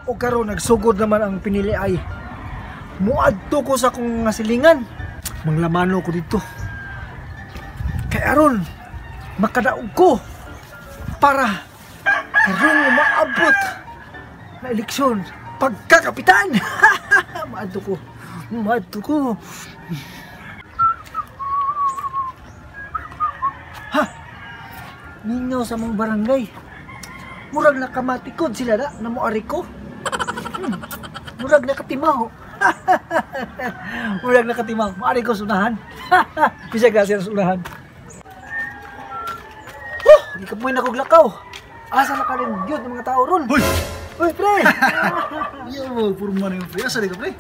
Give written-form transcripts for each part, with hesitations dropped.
O karon nagsugod naman ang pinili ay muadto ko sa akong nga silingan. Manglamano ko dito. Kay aron makadaog ko para karong umaabot na eleksyon pagkakapitan. Maadto ko. Maadto ko. Ha. Minyo sa mong barangay. Murag nakamatikod sila na moari ko. Murag nakatimaho. Murag nakatimaho. Maari ko sunahan. Bisag na sila sunahan. Oh, di ka na kog lakaw. Asa na ka rin yun ng mga tao ron? Hoy! Hoy, pre! Yo, purma na yung pre. Asa di ka, pre?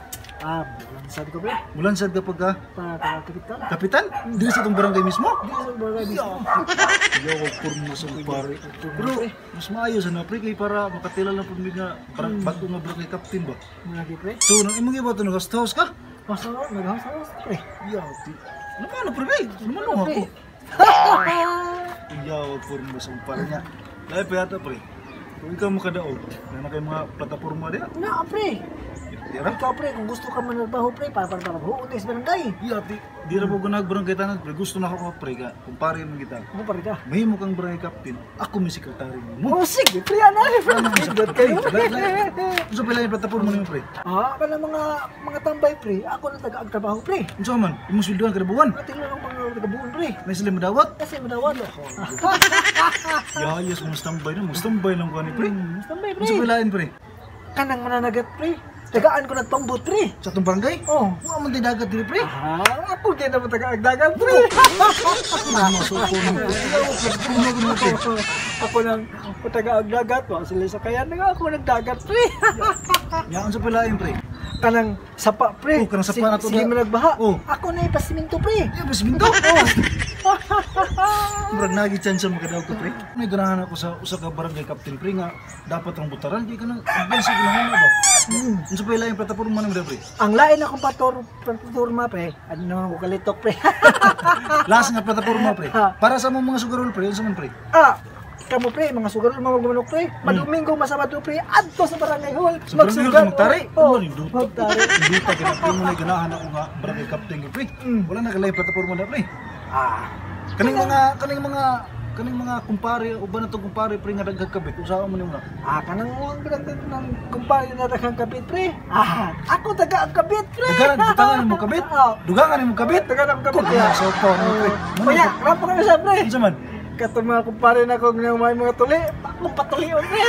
Ah, mulansad ko, pre. Mulansad ka pagka? Pagka-kapitan. Kapitan? Hindi sa itong barangay mismo? Hindi sa barangay mismo. Yo, purma sa pare. Pero, mas maayos na, pre, kay para makatila lang po nga parang bago nga barangay captain ba? Malagi, pre. So, nang imong iba ito, nag-house ka? Mas nag-house pre. Yo, naman, pre, naman ako. Yo, purma sa pare niya. Lahi pa yata, pre. Kung ikaw makadaog, na kayo mga plataforma diya. Na, pre. Tira? Ikaw, pre, kung gusto ka manarbaho, pre, para para sa barangay. Iya, ti. Di ra po ganag barangay tanan, pre. Gusto na ako, pre, ka. Kumpare mo kita. Kumpare ka? May mo kang barangay captain, ako may sekretary mo. Oh, sige, pre, ano? Pre, Ano kayo? Unsa pa lang yung plataforma nimo, pre? Ah, kana mga tambay, pre. Ako na taga-agtrabaho, pre. Unsa man? Imong sweldohan kada buwan? Mga tingnan ang mga taga-buwan, pre. May sila madawat? Kasi madawat. Yayas, mga standby na. Mga standby lang ko ani, pre. Standby, pre. Unsa pa lain, pre? Kanang mananagat, pre. Tagaan ko nagpambot, pre. Sa atong barangay? Oh. Wa man dagat diri, pre. Ah, ako din naman taga-agdagan, pre. Ako nang taga-agdagat, wa sila sa kaya nga ako nagdagat, pre. Ya, unsa pa lain, pre? Kanang sapa, pre. Oh, kanang sapa na to. Sige man nagbaha. Oh. Ako na ipasiminto, pre. Ya, pasiminto. Oh. Murag nagi chance makadaog ko, pre. May ganahan ako sa usa ka barangay captain, pre, nga dapat ang butaran di ka nang advance sa ganahan ba. Unsa pa lain plataporma nimo, pre? Ang lain akong plataporma, pre. Ano naman ko kalitok, pre. Last nga plataporma, pre. Para sa mga sugarol, pre, unsa man, pre? Ah, kamo, pre, mga sugarol mga gumanok, pre. Madomingo masabado, pre, adto sa barangay hall. Sa barangay hall magtari. Oh, duta. Magtari. Duta kay pre mo na ganahan ako nga barangay captain, pre. Wala na kalay plataporma na, pre. Ah. Kaning mga kumpare uban na to kumpare, pre, nga daghang kabit. Usaha mo nimo na. Ah, kanang mga ng kumpare na daghang kabit, pre. Ah, ako taga ang kabit, pre. Dugangan nimo kabit? Dugangan nimo kabit? Dugangan kabit. Kung so pa mo, pre. Kuya, rapo kayo sa pre. Unsa man? Katong mga kumpare na kog may mga tuli, ako patulion, pre.